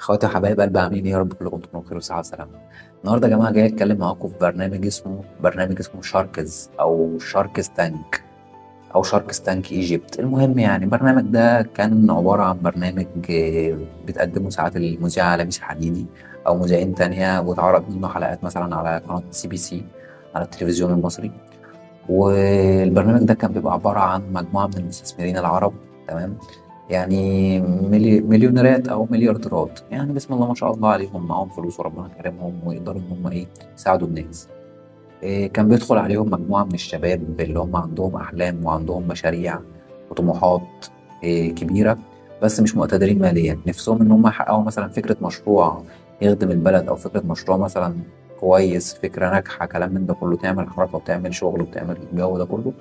اخواتي وحبايب قلبي، عاملين ايه؟ يا رب كلكم تكونوا بخير وصحة وسلامه. النهارده يا جماعة جاي اتكلم معاكم في برنامج اسمه Sharks او Sharks Tank او Sharks Tank Egypt. المهم يعني البرنامج ده كان عبارة عن برنامج بتقدمه ساعات المذيعه لميس الحديدي او مذيعين تانية، واتعرض منه حلقات مثلا على قناة CBC على التلفزيون المصري. والبرنامج ده كان بيبقى عبارة عن مجموعة من المستثمرين العرب، تمام، يعني مليونيرات او مليارديرات، يعني بسم الله ما شاء الله عليهم، معاهم فلوس وربنا كرمهم ويقدروا ان هم ايه يساعدوا الناس. كان بيدخل عليهم مجموعة من الشباب اللي هم عندهم احلام وعندهم مشاريع وطموحات كبيرة، بس مش مقتدرين ماليا، نفسهم ان هم يحققوا مثلا فكرة مشروع يخدم البلد، او فكرة مشروع مثلا كويس، فكرة ناجحة، كلام من ده كله، تعمل حركة وتعمل شغل وتعمل الجو ده كله،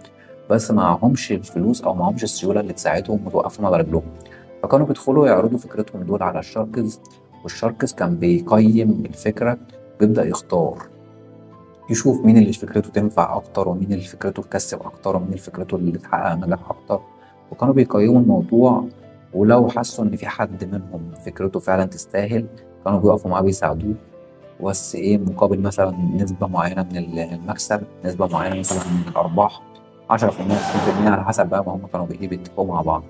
بس معهمش الفلوس او معهمش السيولة اللي تساعدهم وتوقفهم على رجلهم. فكانوا بيدخلوا يعرضوا فكرتهم دول على ال Sharks، وال Sharks كان بيقيم الفكرة، بيبدا يختار يشوف مين اللي فكرته تنفع اكتر، ومين اللي فكرته تكسب اكتر، ومين اللي فكرته اللي تحقق نجاح اكتر. وكانوا بيقيموا الموضوع، ولو حسوا ان في حد منهم فكرته فعلا تستاهل كانوا بيقفوا معاه بيساعدوه، بس ايه مقابل مثلا نسبة معينة من المكسب، نسبة معينة مثلا من الأرباح، 10% 20% على حسب بقى ما هم كانوا بيتفقوا مع بعض.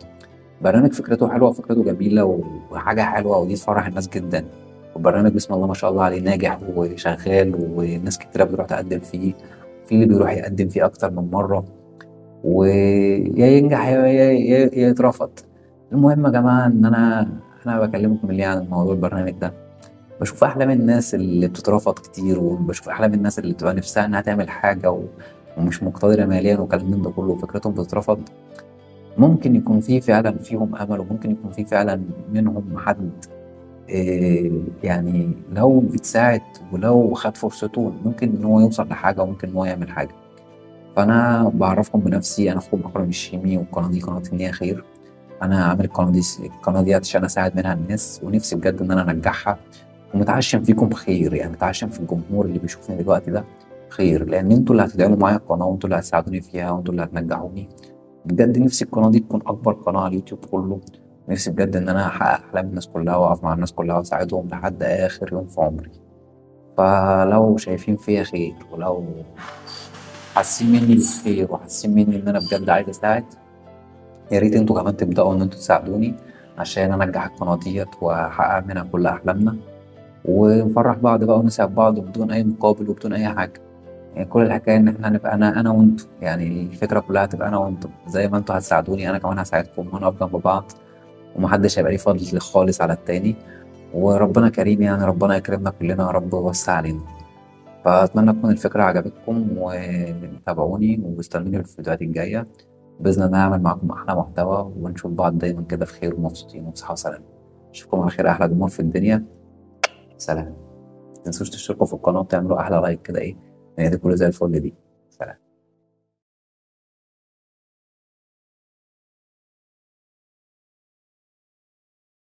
برنامج فكرته حلوة وفكرته جميلة وحاجة حلوة، ودي تفرح الناس جدا. والبرنامج بسم الله ما شاء الله عليه ناجح وشغال، وناس كتيرة بتروح تقدم فيه، في اللي بيروح يقدم فيه أكتر من مرة، ويا ينجح يا يترفض. المهم يا جماعة إن أنا بكلمكم ليه عن الموضوع البرنامج ده، بشوف أحلام الناس اللي بتترفض كتير، وبشوف أحلام الناس اللي بتبقى نفسها إنها تعمل حاجة ومش مقتدرة ماليا وكلام من ده كله، وفكرتهم بتترفض. ممكن يكون في فعلا فيهم أمل، وممكن يكون في فعلا منهم حد يعني لو اتساعد ولو خد فرصته ممكن إن هو يوصل لحاجة، وممكن إن هو يعمل حاجة. فأنا بعرفكم بنفسي، أنا أخوكم أكرم الشيمي، والقناة دي قناة النية خير. أنا عامل القناة دي عشان أساعد منها الناس، ونفسي بجد إن أنا أنجحها، ومتعشم فيكم خير، يعني متعشم في الجمهور اللي بيشوفني دلوقتي ده خير، لأن انتوا اللي هتدعموا معايا القناة، وانتوا اللي هتساعدوني فيها، وانتوا اللي هتنجحوني. بجد نفسي القناة دي تكون أكبر قناة على اليوتيوب كله. نفسي بجد إن أنا أحقق أحلام الناس كلها، وأقف مع الناس كلها، وأساعدهم لحد آخر يوم في عمري. فلو شايفين فيا خير، ولو حاسين مني بالخير، وحاسين مني إن أنا بجد عايز أساعد، يا ريت انتوا كمان تبدأوا إن انتوا تساعدوني عشان أنجح القناة ديت وأحقق منها كل أحلامنا، ونفرح بعض بقى ونسعد بعض بدون أي مقابل وبدون أي حاجة. يعني كل الحكاية إن إحنا هنبقى أنا وأنتوا، يعني الفكرة كلها هتبقى أنا وأنتوا، زي ما أنتوا هتساعدوني أنا كمان هساعدكم، وهنقف جنب بعض، ومحدش هيبقى ليه فضل خالص على التاني، وربنا كريم، يعني ربنا يكرمنا كلنا يا رب ويوسع علينا. فأتمنى تكون الفكرة عجبتكم، وتابعوني واستنوني في الفيديوهات الجاية بإذن الله. هعمل معاكم أحلى محتوى، ونشوف بعض دايما كده في خير ومبسوطين وبصحة وسلامة. أشوفكم على خير، أحلى جمهور في الدنيا. سلام. متنسوش تشتركوا في القناة وتعملوا أحلى لايك كده، إيه يعني دي كله زي الفل دي.